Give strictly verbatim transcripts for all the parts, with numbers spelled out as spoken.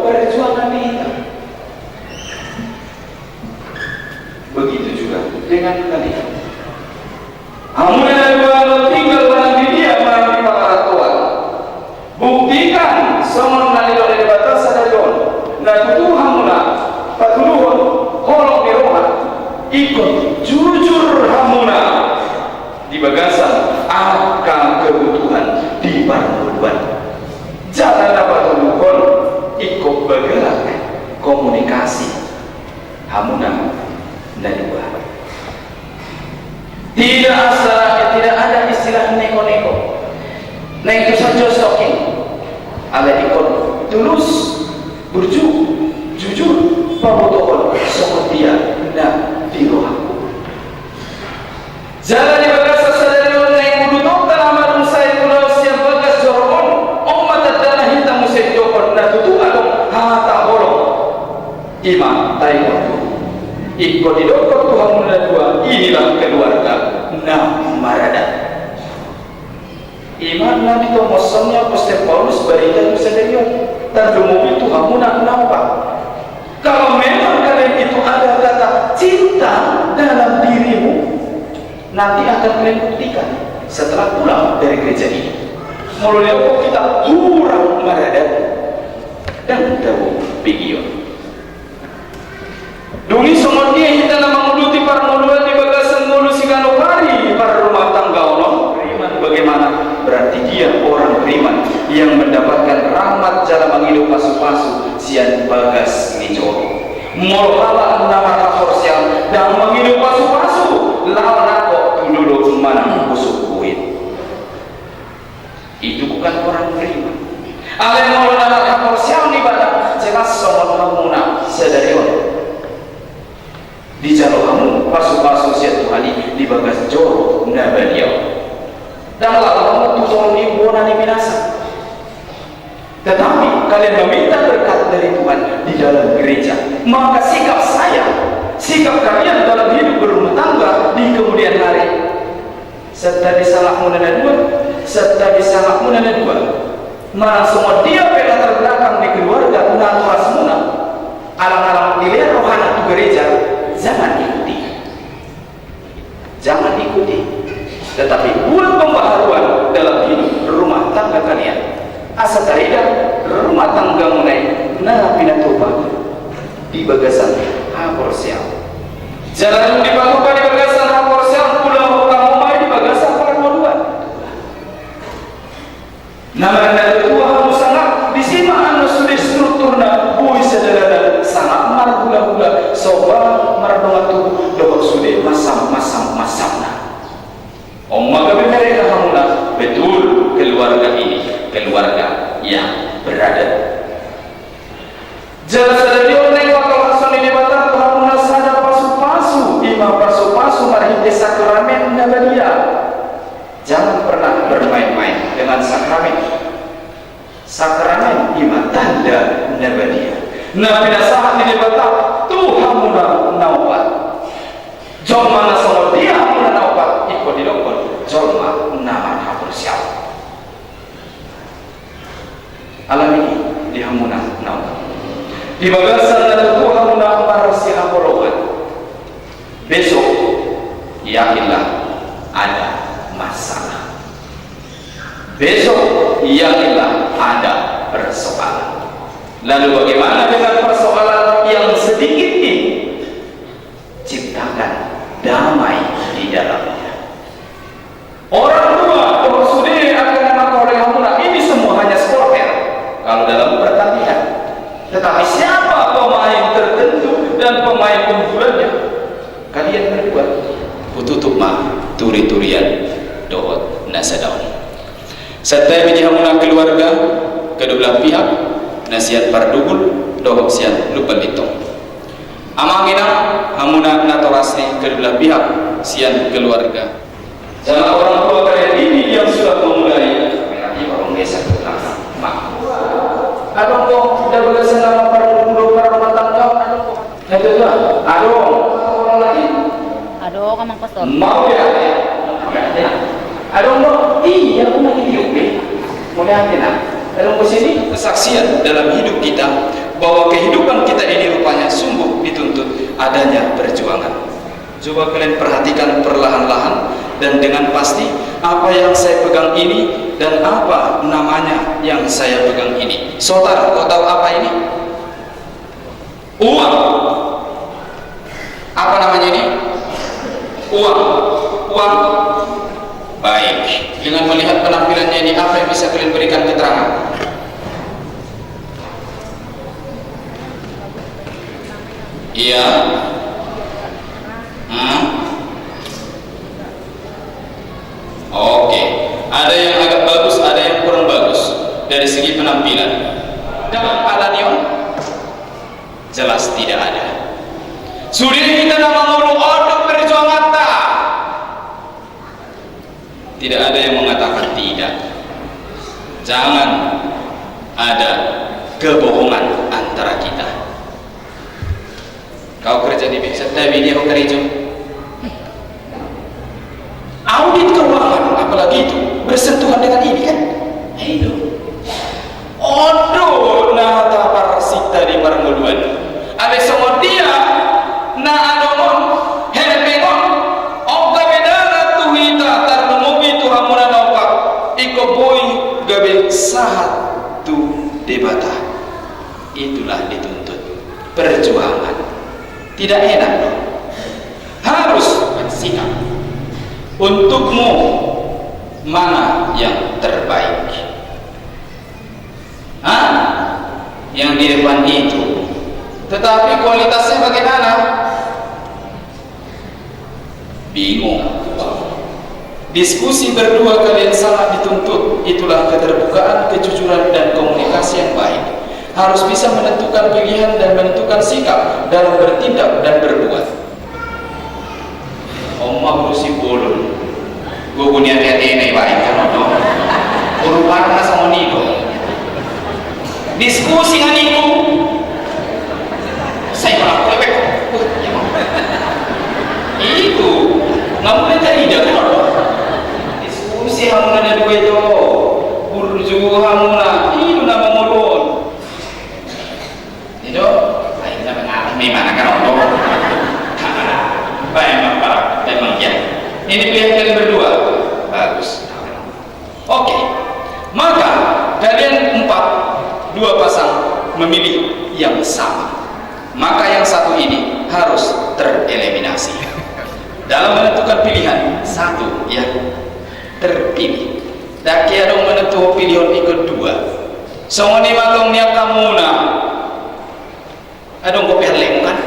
perjuangan di hita. Begitu juga dengan kalian. Hamu na dua, tinggal manang di dia, manang di pangarantoan, buktikan songon na nidok ni Debata sadari on. Na tutu hamuna patuluhon holong ni roha, ingkon jujur hamuna di bagasan angka kebutuhan di parngoluan. Jala na patoluhon, ingkon bagalak komunikasi hamuna na dua. Tidak asal, tidak ada istilah neko-neko. Naeng tu sajo stocking. Alai ingkon tulus, burju, jujur, pabotohon songon dia na di rohangku. Jala di bagasan sadari on naeng udutonta na madung sae tu laos sian bagas joro on, on ma tandana hita muse didokkon na tutu adong hata holong. I ma taingot tu, ingkon didokkon tu hamu na dua, inilah keluarga na maradat. I ma na nitomoshon ni apostel Paulus barita tu sadari on, tarlumobi tu hamu na opat. Kalau memang kalian itu ada kata cinta dalam dirimu, nanti akan kalian buktikan setelah pulang dari gereja ini. Molo didokkon hita hurang maradat, ndang tabo begion. Dung i songon dia hita na manguduti parngoluan di bagasan ngolu siganup ari parrumahtanggaon on, beriman bagaimana? Berarti dia orang beriman yang mendapatkan rahmat jala mangido pasupasu sian bagas ni joro. Molo halak na marhaporseaon ndang mangido pasupasu, laho nangkok tu dolok manang pusuk buhit. Itu bukan orang beriman. Alai molo na marhaporseaon ibana, jelas songon hamuna sadari on, dijalo hamu pasupasu sian Tuhan i di bagas joro na badia on. Ndang laho hamu tu toru ni bona ni binasa. Tetapi kalian meminta berkat dari Tuhan di dalam gereja. Maka sikap saya, sikap kalian dalam hidup berumah tangga di kemudian hari, santabi sangapmuna na dua, santabi sangapmuna na dua, manang songon dia pe latar belakang ni keluarga natorasmuna, alang-alang dilean rohana tu gereja, jangan ikuti. Jangan ikuti. Tetapi buat pembaharuan dalam hidup rumah tangga kalian, asa tarida rumah tanggamuna i na pinatupa di bagasan haporseaon. Jala dung dipatupa di bagasan haporseaon, ulaon hamu ma i di bagasan parngoluan. Na marnada tua hamu sangap, disi ma annon sude strukturna, boi sadalanan sangap marhulahula, somba mardongan tubu, dohot sude masam-masam-masamna. On ma gabe mereka hamuna betul keluarga ini, keluarga yang beradat. Jala sadari on naeng patolhashon ni Debata tu hamuna sada pasupasu, i ma pasupasu marhite sakramen na badia. Jangan pernah bermain-main dengan sakramen. Sakramen i ma tanda na badia na pinasahat ni Debata tu hamuna na opat. Jolma na songon dia hamuna na opat, ingkon didokkon jolma na marhaporseaon. Alani i di hamuna na opat, di bagasan na tutu hamuna marsihaholongan, besok yakinlah ada masalah. Besok yakinlah ada persoalan. Lalu bagaimana dengan persoalan yang sedikit ini? Ciptakan damai di dalamnya. Orang tua, dohot sude angka na mangkaholongi hamuna, ini semua hanya supporter kalau dalam pertandingan. Tetapi siapa pemain tertentu dan pemain unggulannya? Kalian berdua. Hututup ma turi-turian dohot na sada on. Santabi di hamuna keluarga kedua belah pihak, na sian Pardubul dohot sian Lumban Lintong. Amang inang, hamuna natorasni kedua belah pihak sian keluarga. Jala orang tua kalian ini yang sudah memulai. Nanti orang desa ke belakang. Mak. Adong do, da bagasan na Pardubul, parrumahtanggaon, adong do. Itu tu, adong. Orang lagi. Adong, Amang Pastor. Mau dia. Adong do, iya, aku lagi di U P. Mau lihat, nah. Adong ke sini. Kesaksian dalam hidup kita Kehidupan kita ini rupanya sungguh dituntut adanya perjuangan. Coba kalian perhatikan perlahan-lahan dan dengan pasti apa yang saya pegang ini dan apa namanya yang saya pegang ini. Sotar, kau tahu apa ini? Uang. Apa namanya ini? Uang. Uang. Baik. Dengan melihat penampilannya ini, apa yang bisa kalian berikan keterangan? Iya. Hmm? Oke. Ada yang agak bagus, ada yang kurang bagus dari segi penampilan. Dalam alanion? Jelas tidak ada. Sude hita na mangolu onduk perjuanganta. Tidak ada yang mengatakan tidak. Jangan ada kebohongan antara kita. Kau kerja di bank, setiap ini aku kerja. Audit keuangan, apalagi itu bersentuhan dengan ini, kan? Nah, itu. Ondo na taparsinta di parngoluan. Alai songon dia na adong on, hepeng on, on gabe dalan tu hita, tarlumobi tu hamuna na opat, ingkon boi gabe sahat tu Debata. Itulah dituntut perjuangan. Tidak enak, loh. Harus bersikap. Untukmu, mana yang terbaik? Hah? Yang di depan itu. Tetapi kualitasnya bagaimana? Bingung. Diskusi berdua kalian sangat dituntut. Itulah keterbukaan, kejujuran, dan komunikasi yang baik. Harus bisa menentukan pilihan dan menentukan sikap dalam bertindak dan berbuat. Oma Boru Simbolon. Gogo ni ate-atena i baen, kan, ondo. Boru Parna songon i do. Diskusi nangkin. Sai pala kue beko. Itu. Nggak boleh tak ida, kan, ondo. Diskusi hamuna na dua itu. Burju hamuna. Itu nama ngolon. Itu, akhirnya mengalami mana kan, ondo. Baik, Bapak, memang ya. Ini pilihan kalian berdua. Bagus. Oke. Maka kalian empat, dua pasang memilih yang sama. Maka yang satu ini harus tereliminasi. Dalam menentukan pilihan, satu yang terpilih. Dang adong menentukan pilihan yang kedua. Songon i ma tong nian hamuna. Adong dope hallemu kan?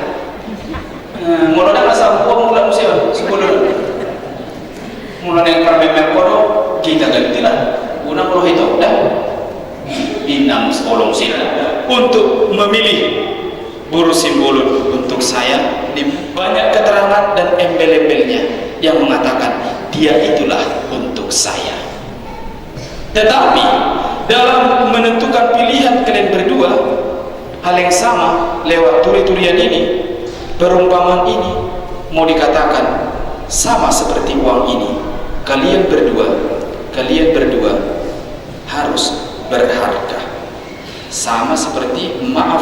Eh, molo dang asa hubuat mula muse on, sebelum. Molo naeng parmemer ho do, hita ganti lah. Unang molo hita dang. Inna mus olong sila. Untuk memilih Boru Simbolon untuk saya, di banyak keterangan dan embel-embelnya yang mengatakan dia itulah untuk saya. Tetapi dalam menentukan pilihan kalian berdua, hal yang sama lewat turi-turian ini, perumpamaan ini mau dikatakan sama seperti uang ini. Kalian berdua, kalian berdua harus berharga. Sama seperti maaf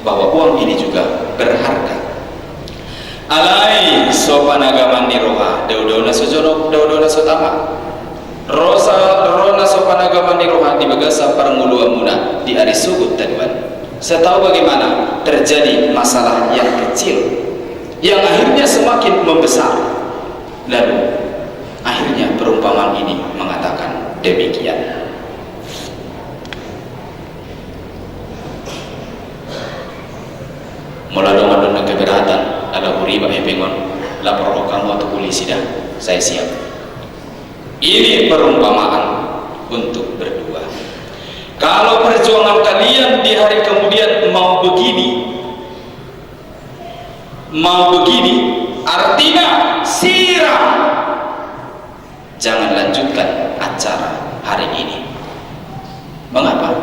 bahwa uang ini juga berharga. Alai so panagaman ni roha, daudau na so jonok, daudau na so tama. Ro sa, ro na so panagaman ni roha di bagasan parngoluanmuna di ari sogot taduan. Setahu bagaimana terjadi masalah yang kecil yang akhirnya semakin membesar. Lalu akhirnya perumpamaan ini mengatakan demikian. Molo adong na keberatan ala huriba hepeng on, lapor ho hamu tu polisi da, saya siap. Ini perumpamaan untuk berdua. Kalau perjuangan kalian di hari kemudian mau begini, mau begini, artinya sirang. Jangan lanjutkan acara hari ini. Mengapa?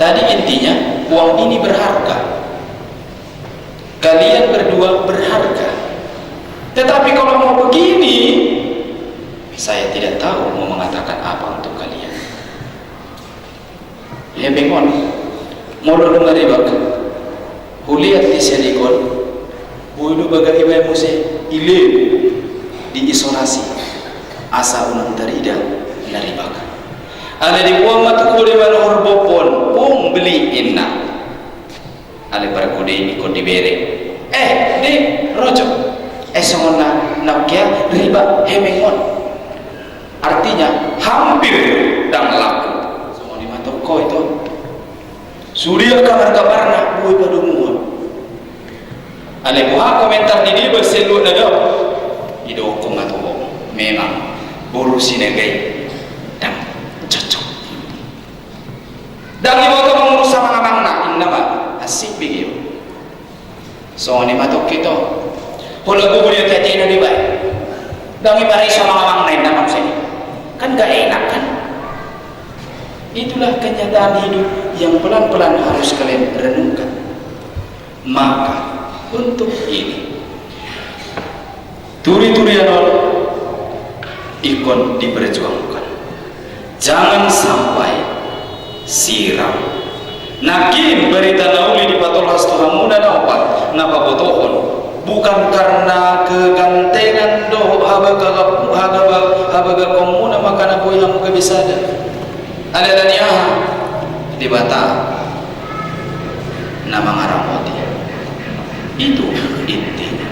Tadi intinya uang ini berharga. Kalian berdua berharga. Tetapi kalau mau begini, saya tidak tahu mau mengatakan apa untuk kalian. Hepeng on, molo dung na ribak, Liat di sian ikon, boi do bagak ibaen muse, dilehon, diisolasi, asa unang tarida na ribak. Alai diboan ma tu kode manuhor bohon, bohon beli inna. Alai pargode i ingkon dibere. Eh, di, rojo. Eh, songon na, na ongkea, ribak hemeng on. Artinya, hampir ndang laku. Songon i ma tongko ito. Sude angka marga Parna, boi padomuhon. Alai boha komentar ni deba sian luat na dao? Idokkon ma tu ho. Memang, boru Sinaga i. Ndang cocok. Ndang diboto mangurus amang-amangna, inna ma, asing bege on. Songon i ma tongko ito. Pola gogo dia tete na dibaen. Ndang dibaen so amang-amangna, inna ma muse. Kan gak enak kan? Itulah kenyataan hidup yang pelan-pelan harus kalian renungkan. Maka, untuk ini, turi-turian on ingkon diperjuangkan. Jangan sampai sirang. Nangkin barita na uli dipatolhas tu hamuna na opat, na pabotohon, bukan karena kegantengan dohot habaga-, habaga-, habagakonmuna maka na boi hamu gabe sada. Alai ala ni aha? Debata na mangaramoti. Itu intina.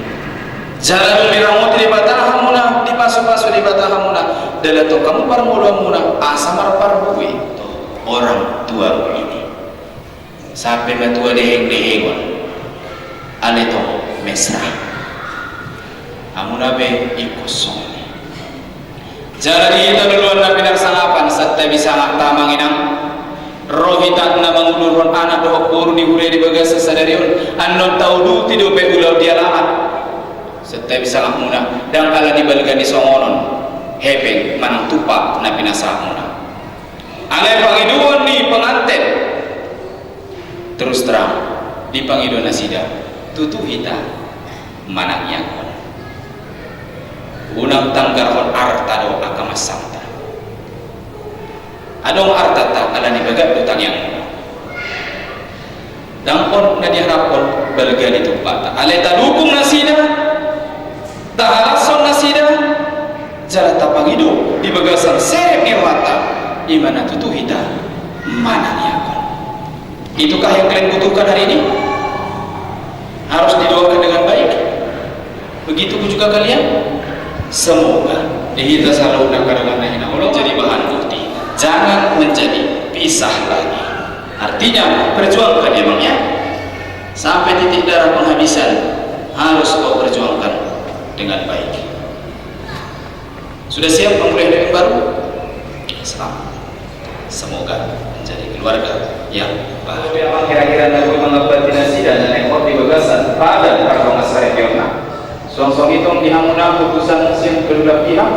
Jala dung diramoti Debata hamuna, dipasupasu Debata hamuna, dalan tong hamu parngoluanmuna asa marparbue tu orang tuamu ini. Sampe matua deheng-dehengon. Alai tong mesra. Hamuna be ingkon songon i. Jala di hita loloan na pinarsangapan, santabi sangap ta amang inang. Ro hita na mangudurhon anak dohot boru ni huria di bagasan sadari on, annon tauduti dope ulaon di alaman. Santabi sangapmuna, ndang ala ni balga ni songon on, hepeng manang tupa na pinasahatmuna. Alai pangidoan ni penganten. Terus terang, dipangido nasida, tutu hita manangianghon. Unang tanggarhon arta dohot angka mansangta. Adong artanta ala ni bagak do tangiang. Ndang on na diharapkon balga ni tumpakta. Alai tadukung nasida, tahalashon nasida, jala tapangido di bagasan serep ni rohanta, i ma na tutu hita manangianghon. Itukah yang kalian butuhkan hari ini? Harus didoakan dengan baik? Begitu juga kalian? Semoga. Di hita saluhutna angka dongan na hinaholongan, jadi bahan bukti. Jangan menjadi pisah lagi. Artinya, perjuangkan ya, Bang, ya. Sampai titik darah penghabisan harus kau perjuangkan dengan baik. Sudah siap memulai hidup yang baru? Selamat. Semoga menjadi keluarga yang bahagia. Kira-kira na boi mangambati nasida na naeng hot di bagasan padan pardongansaripeonna. Suang songon i tong di hamuna utusan sian kedua pihak.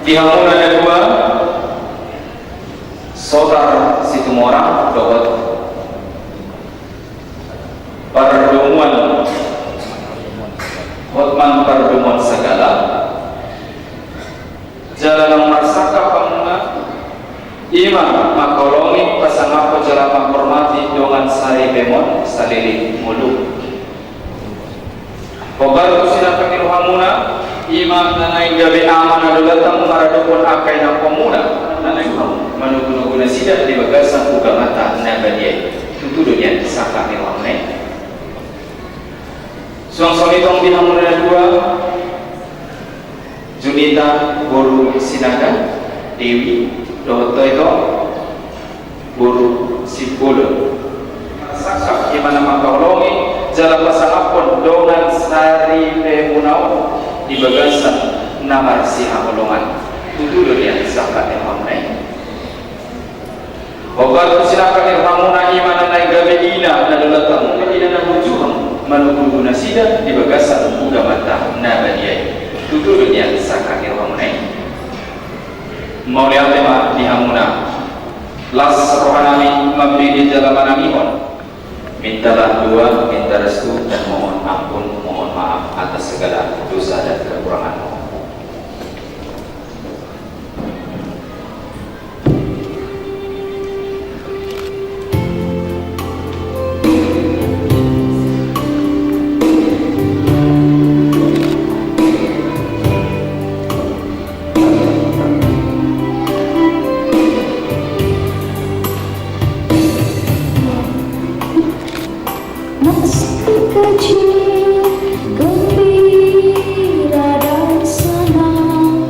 Di hamuna na dua, Sotar Situmorang dohot Pardomuan, Hotman Pardomuan Sagala. Jala na marsangkap hamuna, i ma mangkaholongi, pasangaphon jala manghormati dongan saripemon saleleng ngolu. Hombar tu sinangkap ni rohamuna, i ma na naeng gabe ama na dolatmu maradophon angka inangkonmuna, na naeng manogunogu nasida di bagasan ugamanta na badia i. Tutu do nian sangkap ni rohamuna i. Suang songon i tong di hamuna na dua, Junita boru Sinaga, Dewi, dohot Toito boru Simbolon. Sangkap i ma na mangkaholongi jala pasangaphon dongan saripemuna on di bagasan na marsihaholongan. Tutu do nian sangkap ni rohamuna i. Hombar tu sinangkap ni rohamuna, i ma na naeng gabe ina na dolatmu, ina na burju hamu manogunogu nasida di bagasan ugamanta na badia i. Tutu do nian sangkap ni rohamuna i. Mauliate ma di hamuna. Las rohanami mambege jala manangihon. Mintalah doa, minta restu, dan mohon ampun, mohon maaf atas segala dosa dan kekurangan. Kecil, gembira dan senang,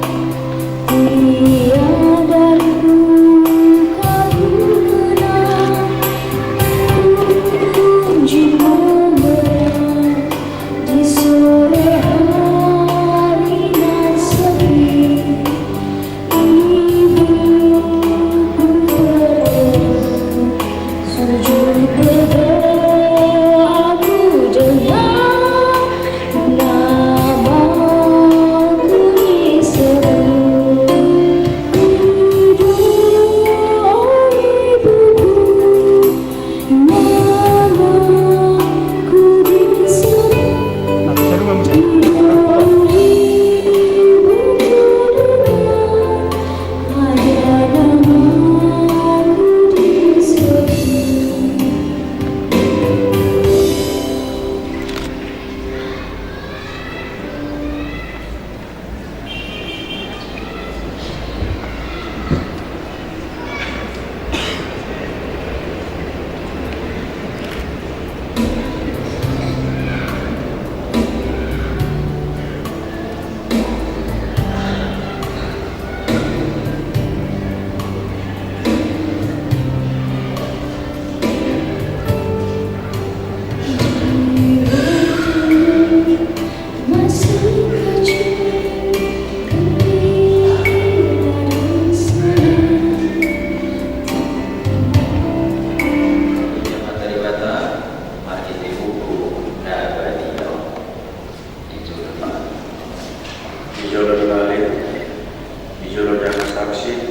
tiada luka ku kenang. Kunjung memerah di sore hari nan sepi. Di jolo ni, di jolo ni balik, di jolo ni angka saksi,